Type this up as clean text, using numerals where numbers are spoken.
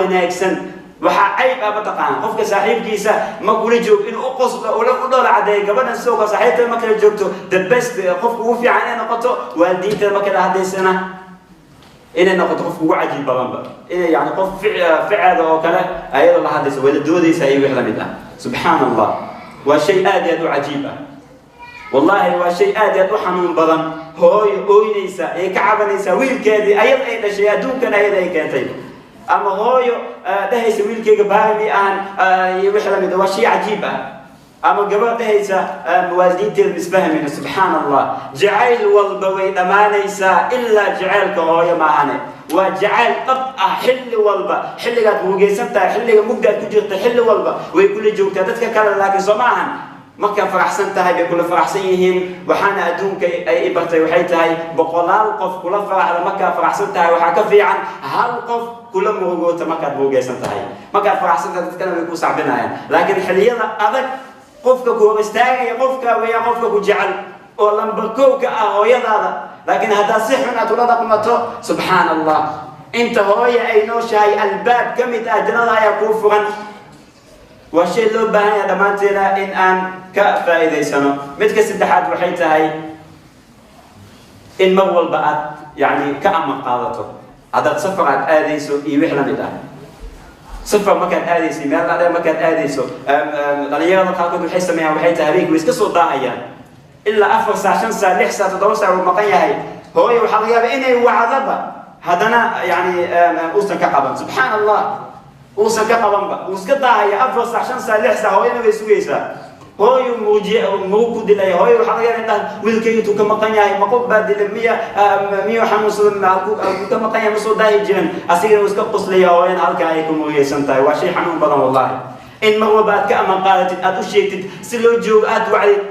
wanaagsan. Waxaa cayb ah, mataqaana, qofka saaxiibkiisa ma kula joog inuu u qoslo, ula u dhoola cadeeyo. Gabadhan sidoo kale saaxiibteeda ma kala joogto the best, qofka ugu fiican inay noqoto. Waalidiinteeda ma kala hadlaysana inay noqoto qofka ugu cajiib badanba, inay yani qof ficeeda oo kale ayadoo la hadlaysa, wala doodaysa iyo wix lamid ah. Subxaan Allah, waa shay aad iyo aad u cajiib ah. Wallahi waa shay aad iyo aad u xanuun badan. Hooyo ooynaysa ee ka cabanaysa wiilkeedii ayad ay dhashay, adduunkan ayada ay keentay, ama hooyo dhahaysa wiilkeyga baarimi ahan iyo wix lamid ah, waa shay cajiib ah. Ama gabadh dhahaysa waalidiinteeda misfahmayna. Subxaan Allah, jacayl walba way dhammaanaysaa ilaa jacaylka hooyo maahane. Waa jacayl dhab ah. Xilli walba, xilligaad murugaysan tahay, xilliga mugdaad ku jirta, xilli walba way kula joogtaa. Dadka kale laakiin soo ma ahan, markaad faraxsan tahay bay kula faraxsan yihiin. Waxaana adduunka ay i bartay waxay tahay, boqolaal qof kula faraxda markaad faraxsan tahay waxaa ka fiican hal qof kula murugoota markaad murugaysan tahay. Markaad faraxsan tahay dadkana way ku sacbinayaan, laakiin xilliyada adag qofka ku hor istaagaya qofka weeyaan qofka ku jecel oo lambar kow ka ah, hooyadaada. Laakiin haddaad si xun aad ula dhaqmato, subxaan Allah, inta hooya ay nooshahay albaab ka mid ah jannada ayaa kuu furan. Waa shay loo baahan yahay dhammaanteena in aan ka faa'iidaysano. Midka saddexaad waxay tahay in mar walba aad yani ka amar qaadato haddaad safar aad aadayso iyo wix la mid ah. Safar markaad aadayso, meel dheer markaad aadayso, dhalinyarada qaarkood waxay sameeyaan waxay tahay habeenkii way iska soo daahayaan ilaa 4 saac, 5 saac, 6 saac, 7 saac uu maqan yahay. Hooyo waxaa laga yaabaa inay wacdaba, haddana yani uusan ka qaban. Subxaan Allah, uusan ka qabanba, uu iska daahaya 4 saac, 5 saac, 6 saac. Hooyana way sugaysaa. Hooyo muujiye murug ku dilaya. Hooyo waxaa laga yaabaa in dhah wiilkayga intuu ka maqan yahay, ma qof baa dilay, miya miyuu xanuunsada, halkuu ka maqan yahay, ma soo daahi jirin. Asigana uu iska qoslaya, hooyana halkaa ay ku murugaysan tahay. Waa shay xanuun badan wallahi. In mar walba aad ka aman qaadatid, aad u sheegtid si loo joogo, aad wacdid.